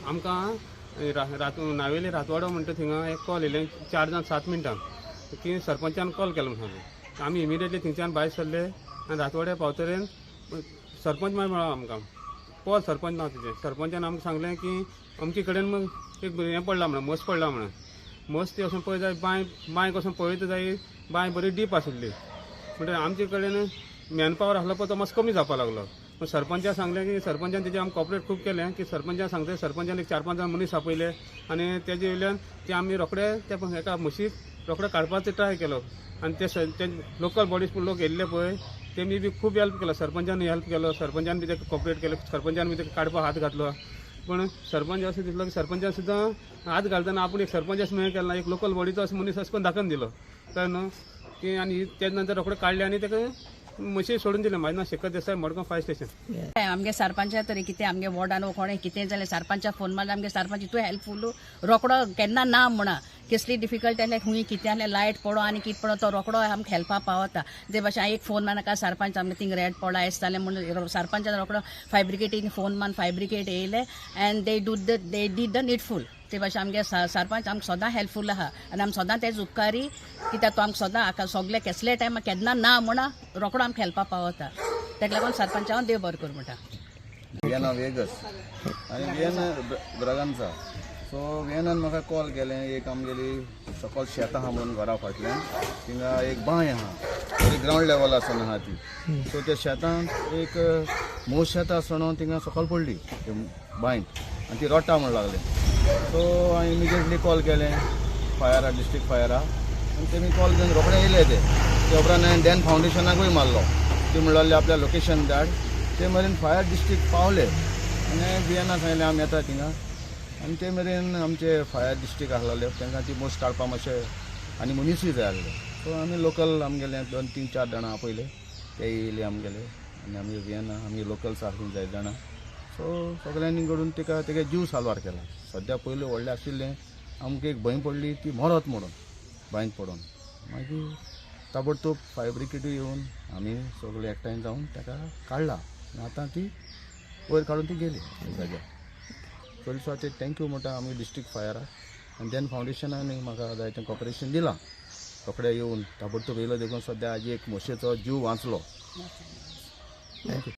आमकां रात नावेली रातवाडो म्हणटा थिंगा एक कॉल येयलें 4 जावन 7 मिनटां की सरपंचान कॉल केलो म्हणून सांगलें. आमी इमिडिएटली थिंगच्यान भायर सरले आनी रातवाड्या पावतरेन सरपंच मागीर मेळ्ळो आमकां, पॉल सरपंच नांव तेजें. सरपंचान आमकां सांगलें की अमके कडेन मग एक हें पडलां म्हणून, म्हस पडला म्हणून. म्हस ती वचून पळय जाय, बांयक वचून पळयता जाय, बांय बरी डीप आशिल्ली. म्हणटकीर आमचे कडेन मॅन पावर आसलो पळय, तो मातसो कमी जावपाक लागलो. पूण सरपंचान सांगलें की सरपंचान तेजें आमकां कॉपरेट खूब केलें की सरपंचान सांगता, सरपंचान एक चार पांच जाण मनीस आपयले आनी तेजे वयल्यान ते आमी रोखडे त्या एका म्हशीक रोखडे काडपाचो ट्राय केलो. आनी ते लोकल बॉडीज लोक येयल्ले पळय, तेमी बी खूब हेल्प केलो. सरपंचान हेल्प केलो, सरपंचान बी तेका कॉपरेट केलें, सरपंचान बी तेका काडपाक हात घातलो. पूण सरपंच अशें दिसलो की सरपंचान सुद्दां हात घालतना आपूण एक सरपंच अशें हें केलें ना, एक लोकल बॉडीचो असो मनीस अशें करून दाखोवन दिलो, कळ्ळें न्हू की. आनी तेज नंतर रोखडे काडले आनी तेका म्हशी सोडून दिले. म्हाजें नांव शेखर देसाय, मडगांव फायर स्टेशन. आमगे सरपंचा तरी कितें आमगे वॉर्डान कोणें कितें जालें, सरपंचा फोन मारल्यार आमगे सरपंच इतू हेल्पफूल, रोकडो केन्ना ना म्हणा. कसली डिफिकल्ट आसल्यार, खूंय कितें आसल्यार, लायट पडो आनी कितें पडो, तो रोकडो आमकां हेल्पाक पावता. ते भाशेन एक फोन मारनाका, सरपंच आमगे थिंग रेड पडला येस जालें म्हणून, सरपंचान रोकडो फायर ब्रिगेडीन फोन मारून फायर ब्रिगेड येयले and they did the needful. ते भाशेन आमगे सरपंच आमकां सदां हेल्पफूल आहा आनी आमी सदां तेज उपकारी, कित्याक तो आमकां सदां आका सगळे केसले टायमार केन्ना ना म्हणा, रोकडो आमकां हेल्पाक पावता. तेका लागून सरपंचा हांव देव बरें करूं म्हणटा. वियेना वेगस आनी वियेना ब्रागांचा. सो वियेनान म्हाका कॉल केलें, एक आमगेली सकल शेत आहा म्हणून घरा फाटल्यान थिंगा एक बांय आहा, बरी ग्रावंड लेवल आसना आहा ती. सो त्या शेतांत एक म्हस शेतां आसतना थिंगा सकल पडली ते बांयत आनी ती रडटा म्हण लागले. सो हांवें इमिजिएटली कॉल केलें फायरा, डिस्ट्रिक्ट फायरा, आनी तेमी कॉल घेवन रोखडे येयले ते. ते उपरांत हांवें डॅन फावंडेशनाकूय मारलो. ती म्हणून लागली आपल्या लोकेशन धाड. ते मेरेन फायर डिस्ट्रिक्ट पावले आनी वियेना सांगलें आमी येता थिंगा. आनी ते मेरेन आमचे फायर डिस्ट्रिक्ट आसलेले, तांकां ती म्हस काडपा मातशें आनी मनीसूय जाय आसले. सो आमी लोकल आमगेले दोन तीन चार जाणां आपयले, ते येयले आमगेले आनी आमगे वियेना आमगे लोकल्स आसली जाय जाणां. सो सगळ्यांनी घडून तिका तेगे जीव साल्वार केला. सद्या पयलीं व्हडलें आशिल्लें, आमकां एक भंय पडली ती मरत म्हणून बांयत पडून. मागीर ताबडतोब फायर ब्रिगेडूय येवन आमी सगळे एकठांय जावन ताका काडला आनी आतां ती वयर काडून ती गेली जाग्यार. पयलीं ते thank you म्हणटा आमी डिस्ट्रिक्ट फायराक आनी then फावंडेशनान म्हाका जायतें कॉपरेशन दिलां. रोखडे येवन ताबडतोब येयलो देखून सद्या आजी एक म्हशीचो जीव वाचलो. Thank you.